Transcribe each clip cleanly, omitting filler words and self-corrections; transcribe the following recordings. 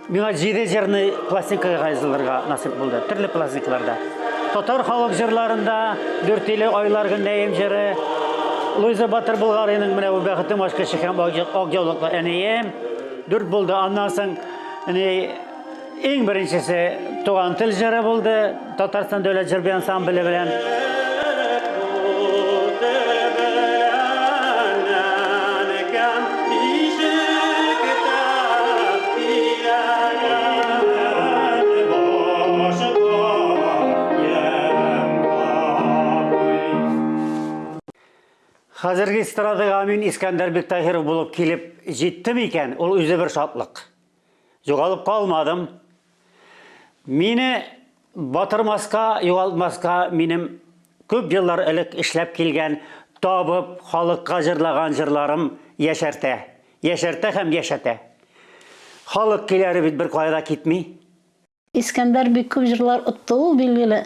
Миңа җиде җырны пластинкага язылырга насыйп булды. Төрле пластинкаларда. Татар халык җырларында Дүртөйле айлар гөндәем җыры, Луиза Батыр Болгариның менә бу бәхетем ачкычы һәм ак яулыклы әнием. Дүрт булды. Аннан соң ни иң беренчесе Туган тел җыры булды. Татарстан дәүләт җыр ансамбле белән. Хәзерге эстрадага мин Искәндәр Биктаһиров булып килеп җиттем икән, ул үзе бер шатлык. Югалып калмадым. Мине батырмаска, югалтмаска минем күп еллар элек эшләп килгән, табып, халыкка җырлаган җырларым яшәртә. Яшәртә һәм яшәтә. Халык көйләре бит беркая да китми. Искәндәр бик күп җырлар отты ул, билгеле.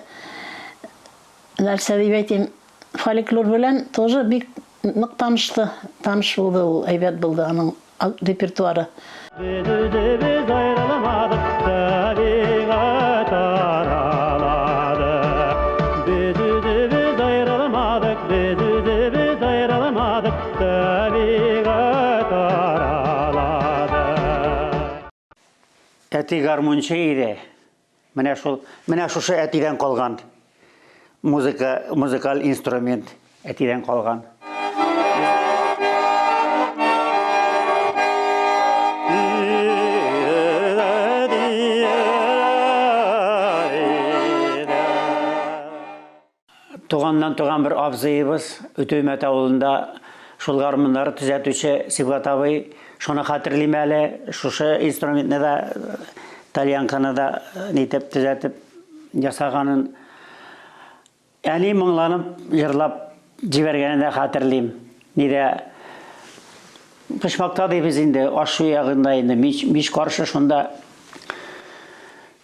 Нәрсә дип әйтим, фольклор белән тоже бик нык танышты, таныш булды ул, әйбәт булды аның репертуары. Без үзебез аерылмадык, табигать аралады. Без үзебез аерылмадык, без үзебез аерылмадык, табигать аралады. Әти гармунчы иде. Менә шул, менә шушы әтидән калган музыка, музыкаль инструмент әтидән калган. Туганнан туган бер абзыебыз Үтүмәт авылында шул гармуннары төзәтүче Сибгат абый, шуны хәтерлим әле, шушы инструментны да, тальянканы да нитеп төзәтеп ясаганын. Әни моңланып җырлап җибәргәнен дә хәтерлим. Нидә почмакта дибез инде, аш-су ягында инде, мич, мич каршы шунда.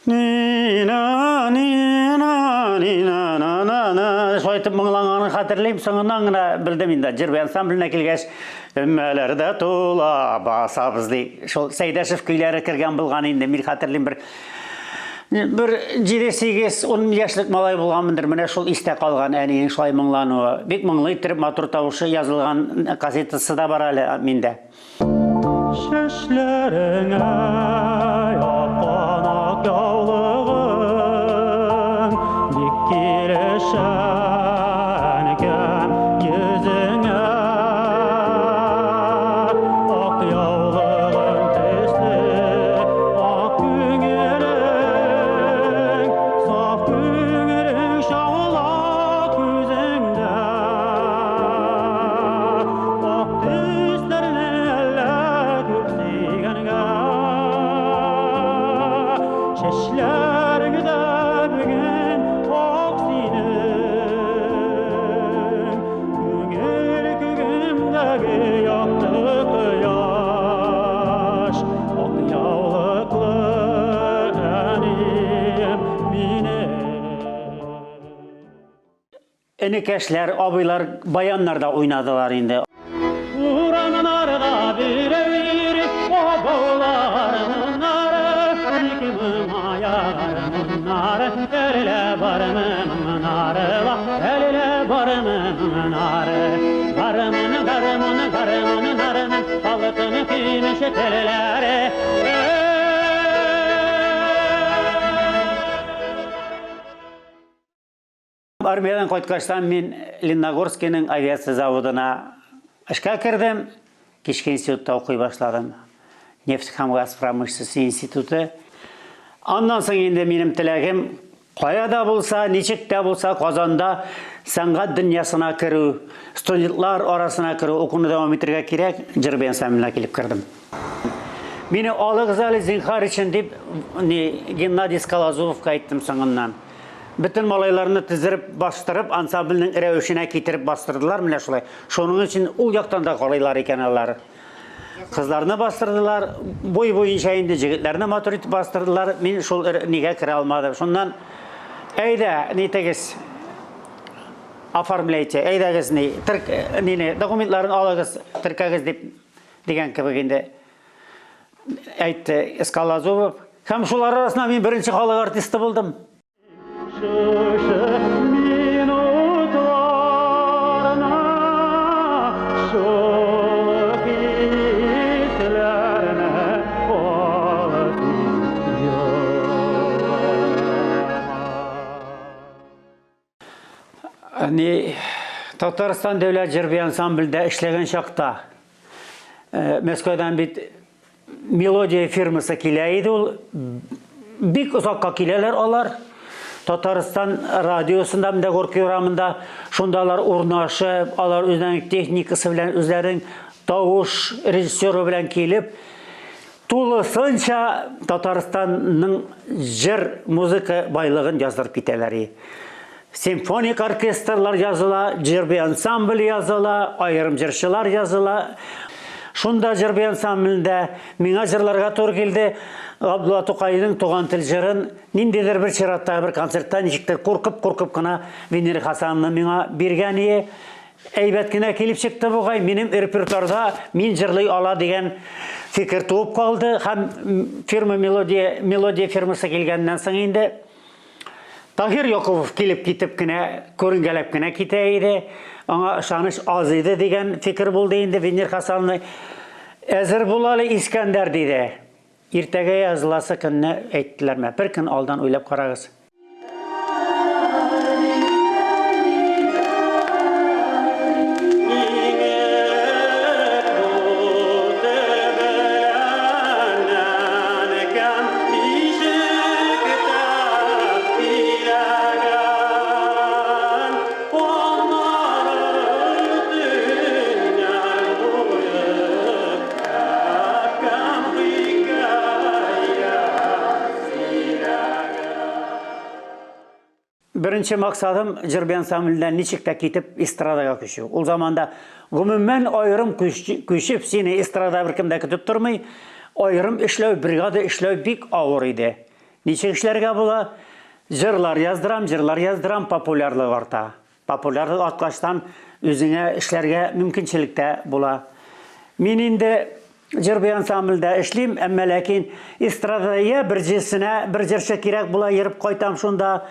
Нина, нина, нина, на, на, на. Шулай итеп моңланганын хәтерлим. Соңыннан гына белдем инде. Җыр ансамбленә килгәч, өммәләрдә тула басабыз ди. Шул Сәйдәшев көйләре кергән булган инде. Мин хәтерлим бер бер 7, 8, 10 яшьлек малай булганмындыр. Менә шул истә калган әнинең шулай моңлануы. Бик моңлы иттереп матур тавышы язылган кассетасы да бар әле миндә. Чәчләреңә япкан ак яулыгың бик килешә икән йөзеңә. Ак яулыгың төсле ак күңелең, саф күңелең чагыла күзеңдә. Ак төсләрне әллә күп сөйгәнгә. Чәчләрең дә бүген ак синең. Күңел күгемдәге якты кояш, ак яулыклы әнием минем. Энекәшләр, абыйлар баяннарда уйнадылар инде. Урамнарда берәү йөри, абаулар моннары, бик моңаялар моннары, әллә бармы моңнары ла, әллә бармы моңнары. Гармун, гармун, гармун, нарның алтын көмеш телләре. Армиядән кайткачтан мин Ленногорскийның авиация заводына эшкә кердем. Кичке институтта укый башладым. Нефть һәм газ промышленности институты. Аннан соң инде минем теләгем кая да булса, ничек тә булса Казанда сәнгать дөньясына керү, студентлар арасына керү, укуны дәвам итәргә кирәк, җыр ансамбленә килеп кердем. Мине алыгыз әле зинһар өчен дип, ни, Геннадий Скалозубовка әйттем соңыннан. Бөтен малайларны тездереп бастырып, ансамбльнең рәвешенә китереп бастырдылар менә шулай. Шуның өчен ул яктан да карыйлар икән алар. Кызларны бастырдылар, буй буенча инде җегетләрне матур итеп бастырдылар. Мин шул нигә керә алмадым. Шуннан әйдә, нитегез, оформляйте, әйдәгез ни, терк, нине, документларын алыгыз, теркәгез дип дигән кебек инде әйтте Скалозубов. Һәм шулар арасында мин беренче халык артисты булдым. Шушы минутларны, шул хисләрне алып Ни Татарстан дәүләт җыр-бию ансамблендә эшләгән чакта э, Мәскәүдән бит Мелодия фирмасы килә иде ул. Бик озакка киләләр алар. Татарстан радиосында, монда Горький урамында, шунда алар урнашып, алар үзләренең техникасы белән, үзләренең тавыш режиссеры белән килеп, тулысынча Татарстанның җыр, музыка байлыгын яздырып китәләр. Симфоник оркестрлар языла, җыр-бию ансамбле языла, аерым җырчылар языла. Шунда җыр-бию ансамблендә миңа җырларга туры килде. Габдулла Тукайның Туган тел җырын ниндидер бер чираттагы бер концертта ничектер куркып-куркып кына Венера Хасановна миңа биргән ие. Әйбәт кенә килеп чыкты бугай, минем репертуарда мин җырлый ала дигән фикер туып калды һәм фирма Мелодия, Мелодия фирмасы килгәннән соң инде Таһир Якупов килеп китеп кенә, күренгәләп кенә китә иде. Аңа ышаныч аз иде дигән фикер булды инде Венер Хасановна. Әзер бул әле, Искәндәр, диде. Иртәгә языласы көнне әйттеләр мә. Бер көн алдан уйлап карагыз. Беренче максатым җыр-бию ансамбленнән ничек тә китеп эстрадага күчү. Ул заманда гомумән аерым күчеп сине эстрадада беркем дә көтеп тормый. Аерым эшләү, бригада эшләү бик авыр иде. Ничек эшләргә була? Җырлар яздырам, җырлар яздырам, популярлык арта. Популярлык арткачтан үзеңә эшләргә мөмкинчелек тә була. Мин инде җыр-бию ансамблендә эшлим, әмма ләкин эстрадада я бер җырчына бер җырчы кирәк була, йөреп кайтам шунда.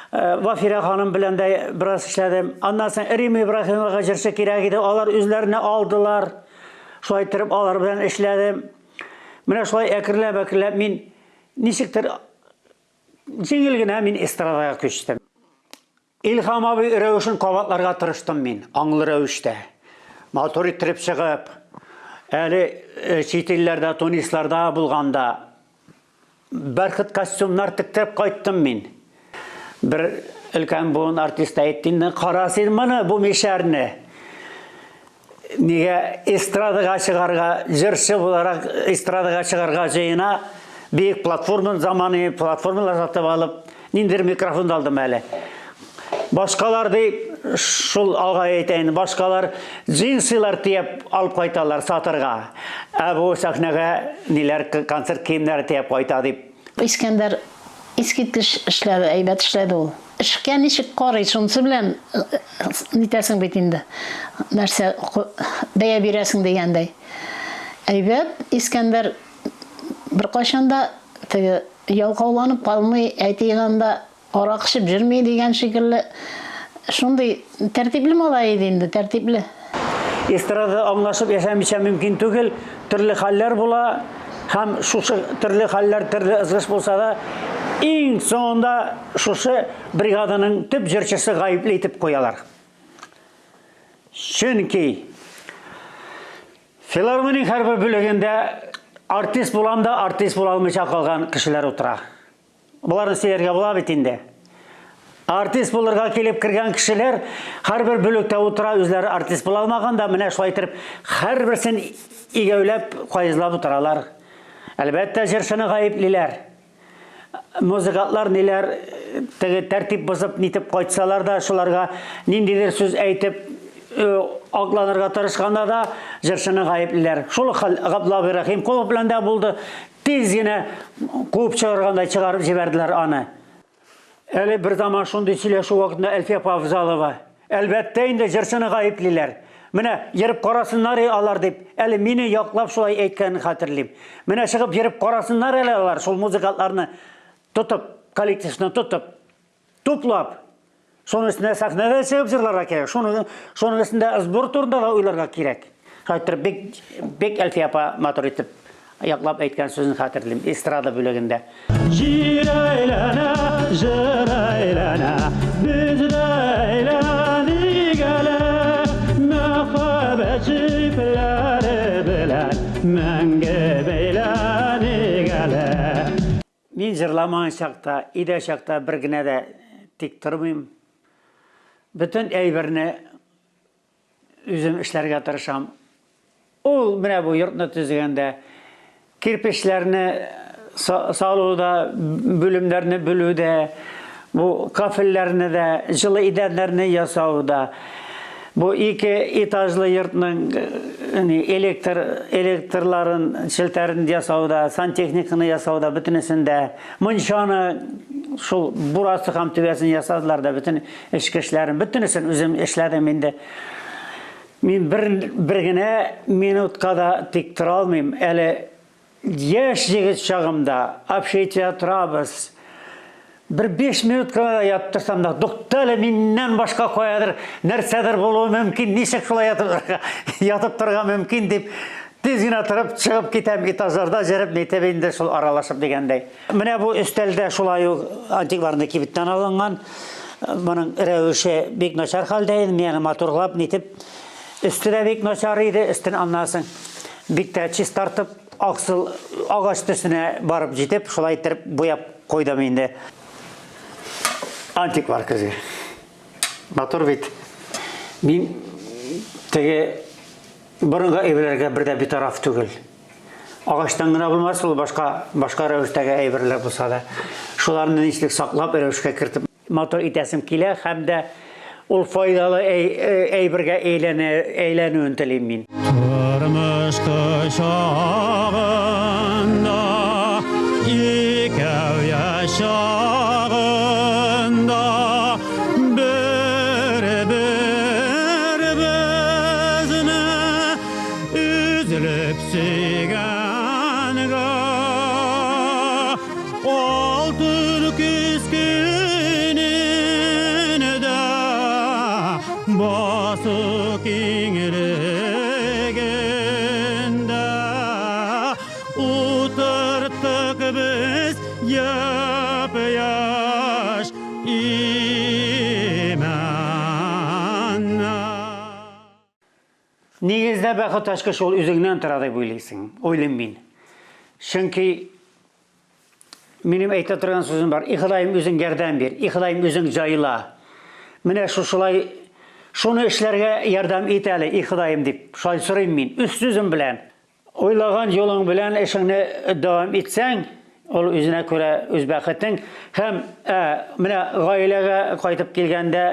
Э, Вафирә ханым белән дә бераз эшләдем. Аннан соң Рима Ибраһимовага җырчы кирәк иде, алар үзләренә алдылар. Шулай иттереп алар белән эшләдем. Менә шулай әкренләп-әкренләп мин ничектер җиңел генә мин эстрадага күчтем. Илһам абый рәвешен кабатларга тырыштым мин, аңлы рәвештә. Матур иттереп чыгып, әле э, чит илләрдә, Тунисларда булганда бәрхет костюмнар тектереп кайттым мин. Бер өлкән буын артист әйтте инде, кара син моны, бу мишәрне. Нигә эстрадага чыгарга, җырчы буларак эстрадага чыгарга җыена, биек платформа заманы платформалар сатып алып, ниндидер микрофон да алдым әле. Башкалар ди, шул алга әйтәйин, башкалар джинсылар төяп алып кайталар сатырга. Ә бу сәхнәгә ниләр концерт киемнәре төяп кайта дип. Искәндәр Искиткеч эшләде, әйбәт эшләде ул. Эшкә ничек карый, шунысы белән нитәсең бит инде. Нәрсә бәя бирәсең дигәндәй. Әйбәт, Искәндәр беркайчан да теге ялкауланып калмый, әйтик анда арак эчеп йөрми дигән шикелле. Шундый тәртипле малай иде инде, тәртипле. Эстрадада аңлашып яшәмичә мөмкин түгел, төрле хәлләр була һәм шушы төрле хәлләр, төрле ызгыш булса да, иң соңында шушы бригаданың төп җырчысы гаепле итеп куялар. Чөнки филармониянең һәрбер бүлегендә артист булам да, артист була алмыйча калган кешеләр утыра. Боларны сөйләргә була бит инде. Артист булырга килеп кергән кешеләр һәрбер бүлектә утыра, үзләре артист була алмаган да, менә шулай итеп һәрберсен игәүләп, каезлап утыралар. Әлбәттә, җырчыны гаеплиләр. Музыкантлар ниләр теге тәртип бозып нитеп кайтсалар да, шуларга ниндидер сүз әйтеп акланырга тырышканда да җырчыны гаеплиләр. Шул ук хәл Габдулла абый Рәхимкулов белән дә булды. Тиз генә куып чыгаргандай чыгарып җибәрделәр аны. Әле бер заман шундый сөйләшү вакытында Әлфия апа Афзалова, Әлбәттә инде, җырчыны гаеплиләр. Менә йөреп карасыннар и алар дип, әле мине яклап шулай әйткәнен хәтерлим. Менә чыгып йөреп карасыннар әле алар, шул музыкантларны тотып, коллективны тотып, туплап. Шуның өстенә сәхнәдә чыгып җырларга кирәк. Шуның, шуның өстендә сбор турында да уйларга кирәк. Шулай бик, бик Әлфия апа матур итеп яклап әйткән сүзен хәтерлим, эстрада бүлегендә. Җир әйләнә, җыр әйләнә, без дә әйләник әле, мәхәббәт җепләре белән мәңге бәйләник әле. Мин җырламаган чакта, өйдә чакта бер генә дә тик тормыйм. Бөтен әйберне үзем эшләргә тырышам. Ул менә бу йортны төзегәндә кирпечләрне салуда, бүлемнәрне бүлүдә, бу кафельләрне дә, җылы идәннәрне ясауда, Бу ике этажлы йортның электр электрларын, челтәрен ясауда, сантехниканы ясауда, бөтенесендә, мунчаны шул бурасы һәм түбәсен ясадылар да, бөтен эчке эшләрен, бөтенесен үзем эшләдем инде. Мин бер, бер генә минутка да тик тора алмыйм. Әле Яшь егет чагымда общежитиедә торабыз. Бер 5 минут кына да ятып торсам да, тукта әле, миннән башка каядыр нәрсәдер булуы мөмкин, ничек шулай ятып торырга, ятып торырга мөмкин дип, тиз генә торып чыгып китәм, этажларда җөреп нитеп инде шул аралашып дигәндәй. Менә бу өстәлдә шулай ук антикларны кибеттән алынган. Моның рәвеше бик начар хәлдә инде, мин аны матурлап нитеп, өсте дә бик начар иде, өстен аннан соң Бик тә чистартып, аксыл агач төсенә барып җитеп, шулай иттереп буяп куйдым инде. Антиклар көзге. Матур бит. Мин теге борынгы әйберләргә бер дә битараф түгел. Агачтан гына булмас ул, башка башка рәвештәге әйберләр булса да. Шуларны ничек саклап рәвешкә кертеп Матур итәсем килә һәм дә ул файдалы әйбергә әйләнә, әйләнүен телим мин. Тормыш кочагында икәү яшь чагында бер-беребезне өзелеп сөйгәнгә. Алтын көз көнендә басу киңлегендә утырттык без япь-яшь имәннәр. Нигездә бәхет ачкычы ул үзеңнән тора дип уйлыйсың, уйлыйм мин. Чөнки минем әйтә торган сүзем бар. И Ходаем, үзең ярдәм бир. И Ходаем, үзең җайла. Менә шушылай шуны эшләргә ярдәм ит әле, и Ходаем дип, шулай сорыйм мин, үз сүзем белән. Уйлаган юлың белән эшеңне дәвам итсәң, ул үзенә күрә үз бәхетең. Һәм ә, менә гаиләгә кайтып килгәндә,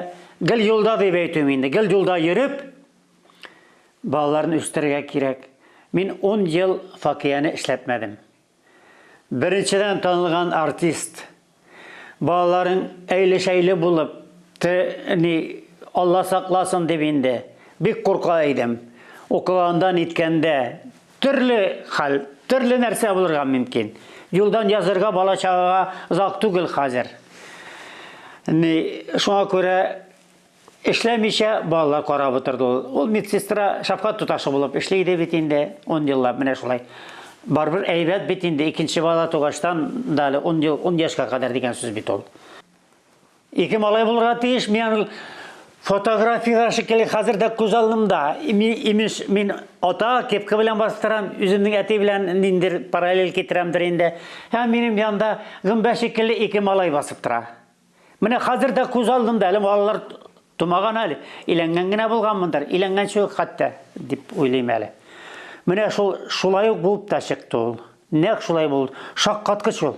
гел юлда дип әйтүем инде, гел юлда йөреп, балаларны үстерергә кирәк. Мин 10 ел Факияне эшләтмәдем. Беренчедән, танылган артист. Балаларың әйле-шәйле булып, те, ни, Алла сакласын дип инде, бик курка идем. Укыганда, ниткәндә, төрле хәл, төрле нәрсә булырга мөмкин. Юлдан язырга бала-чагага озак түгел хәзер. Ни, шуңа күрә Эшләмичә балалар карап утырды ул. Ул медсестра, шәфкать туташы булып эшли иде бит инде, ун еллап менә шулай. Барыбер әйбәт бит инде, икенче бала тугачтан да әле ун ел, ун яшькә кадәр дигән сүз бит ул. Ике малай булырга тиеш, мин аны фотографиядә шикелле хәзер дә күз алдымда. Имеш, мин ата кепка белән басып торам, үземнең әти белән ниндидер параллель китерәмдер инде. Һәм минем янда гөмбә шикелле ике малай басып тора. Менә хәзер дә күз алдымда, әле балалар тумаган әле, өйләнгән генә булганмындыр, өйләнгәнче үк хәтта, дип уйлыйм әле. Менә шул шулай ук булып та чыкты ул. Нәкъ шулай булды. Шаккаткыч ул.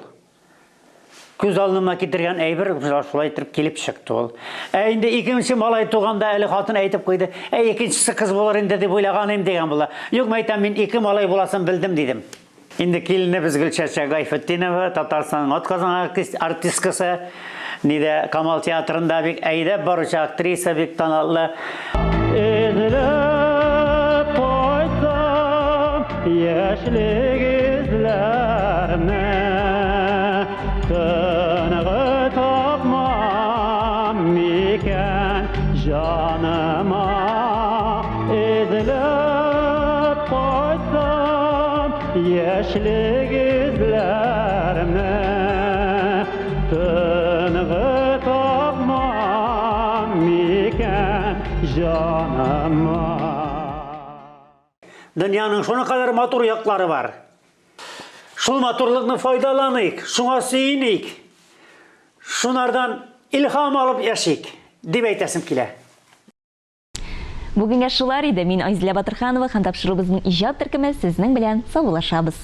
Күз алдыма китергән әйбер шулай итеп килеп чыкты ул. Ә инде икенче малай туганда әле хатын әйтеп куйды, "Ә икенчесе кыз булыр инде дип уйлаган идем" дигән була. Юк, мәйтәм, мин ике малай буласын белдем дидем. Инде киленебез Гөлчәчәк Гайфетдинова, Татарстанның атказанган артисткасы, нидә Камал театрында бик әйдәп баручы актриса, бик талантлы. Эзләп. Яшьлек эзләрне Тынгы тапмам микән Җаныма эзләп кайтсам Яшьлек эзләрне Тынгы тапмам микән Җаныма. Дөньяның шуның кадәр матур яклары бар. Шул матурлыкны файдаланыйк, шуңа сөеник. Шунардан илһам алып яшик, дип әйтәсем килә. Бүгенгә шулар иде. Мин Айзилә Батырханова һәм тапшыруыбызның иҗат төркеме сезнең белән саубуллашабыз.